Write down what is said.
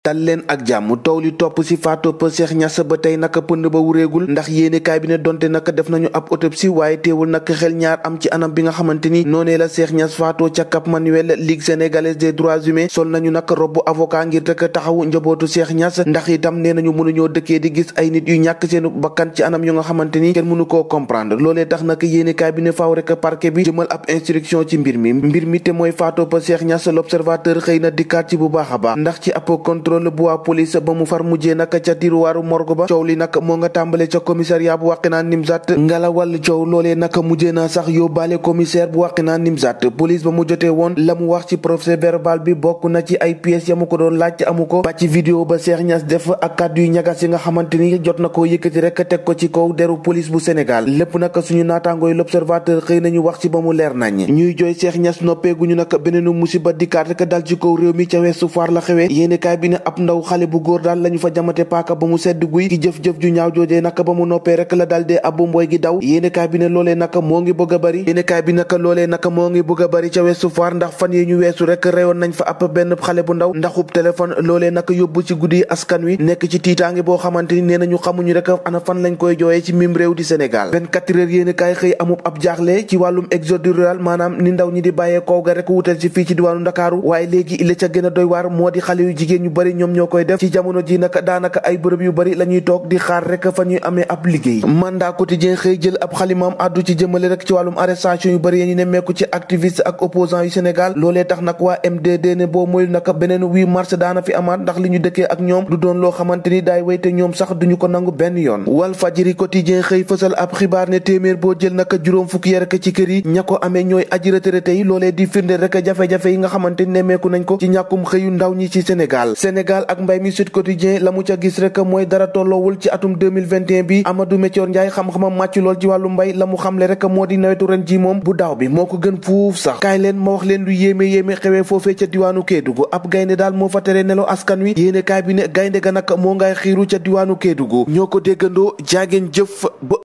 dal leen ak jàmm taw li topp ci faatu Cheikh Niass ba tey naka pënd ba wuréegul ndax yéenekaay bi ne donte naka def nañu ab autopsie waaye teewul naka xel ñaar am ci anam bi nga xamante ni noonee la Cheikh Niass faatoo ca Cap Manuel. Ligue sénégalaise des droits humains sol nañu naka robbu avocat ngir rek taxawu njabootu Cheikh Niass ndax itam nee nañu mënuñoo dëkkee di gis ay nit yu ñàkk seenu bakkan ci anam yu nga xamante ni kenn mënu koo comprendre. Loolee tax naka yéenekaay bi ne faaw rek parquet bi jëmal ab instruction ci mbir mi te mooy faatoo Cheikh Niass. L'observateur xëy na dikkaat ci bu baax a baax ndax ci ab contrôle bu waa police ba mu far mujjee nag ca tiruwaaru morgue ba coow li nag moo nga tàmbale ca commissariat bu Wakhinane Nimzatt ngalawal coow loolee nag mujjee na sax yóbbaale commissaire bu Wakhinane Nimzatt. Police ba mu jotee woon la mu wax ci procès verbal bi bokk na ci ay pièces ya mu ko doon laaj amu ko ba ci vidéo ba Cheikh Niass def ak kàddu yu ñagas yi nga xamante ni jot na koo yëkkati rek teg ko ci kaw deru police bu Sénégal. Lépp nag suñu naataangooy l'observateur xëy nañu wax ci ba mu leer nañ ñuy jooy Cheikh Niass noppeeguñu nag beneenu musiba dikkaat rek dal ci kaw réew mi ca Ouest Foire la xewee. Yéenekaay bi ne ab ndaw xale bu góor daal lañu fa jamate paaka ba mu sedd guy ki jëf-jëf ju ñaaw joojee naka ba mu noppee rek la dal dee abbu mbooy gi daw. Yéenekaay bi ne loolee naka moo ngi bëgg a bari yéenekaay bi naka loolee naka moo ngi bëgg a bari ca Ouest Foire ndax fan yi ñu weesu rek reyoon nañ fa ab benn xale bu ndaw ndaxub téléphone. Loolee naka yóbbu ci guddi askan wi nekk ci tiitaange boo xamante ni nee nañu xamuñu rek ana fan lañ koy jooyee ci mim réew di Sénégal. 24 heures yéenekaay xëy amub ab jaaxle ci wàllum exode rural maanaam ni ndaw ñi di bàyyee kaw ga rek wutal ci fii ci diwaanu Ndakaaru waaye léegi ila ca gën a doy waar moo di xale yu jigéen ñu bari ñoom ñoo koy def ci jamono ji naka daanaka ay bërëb yu bari la ñuy toog di xaar rek fa ñuy amee ab liggéey. Mandat quotidien xëy jël ab xalimaam àddu ci jëmale rek ci wàllum arrestation yu bari yi ñu nemmeeku ci activiste ak opposant yu Sénégal. Loolee tax nag waa MDD ne boo moyul naka beneen 8 mars daana fi amaat ndax li ñu dëkkee ak ñoom du doon loo xamante ni daay wéy te ñoom sax duñu ko nangu benn yoon. Walfadjri quotidien xëy fësal ab xibaar ne téeméer boo jël naka juróom fukki ya rek ci kër yi ña ko amee ñooy aji retraité yi. Loolee di firnde rek jafe-jafe yi nga xamante ni nemmeeku nañ ko ci ñàkkum xëyu ndaw ñi ci Sénégal ak mbay mi Sud Quotidien la mu ca gis rek mooy dara tolloowul ci atum 2021 bi. Amadou Métior Ndiaye xam-xamam màcc lool ci wàllu mbay la mu xamle rek moo di nawetu ren ji moom bu daaw bi moo ko gën fuuf sax. kaay leen ma wax leen lu yéeme xewee foofee ca diwaanu Kédougou ab gaynde daal moo fa tere nelaw askan wi. yéene kaay bi ne gaynde ga nag moo ngay xiiru ca diwaanu Kédougou ñoo ko déggandoo jaageen jëf ba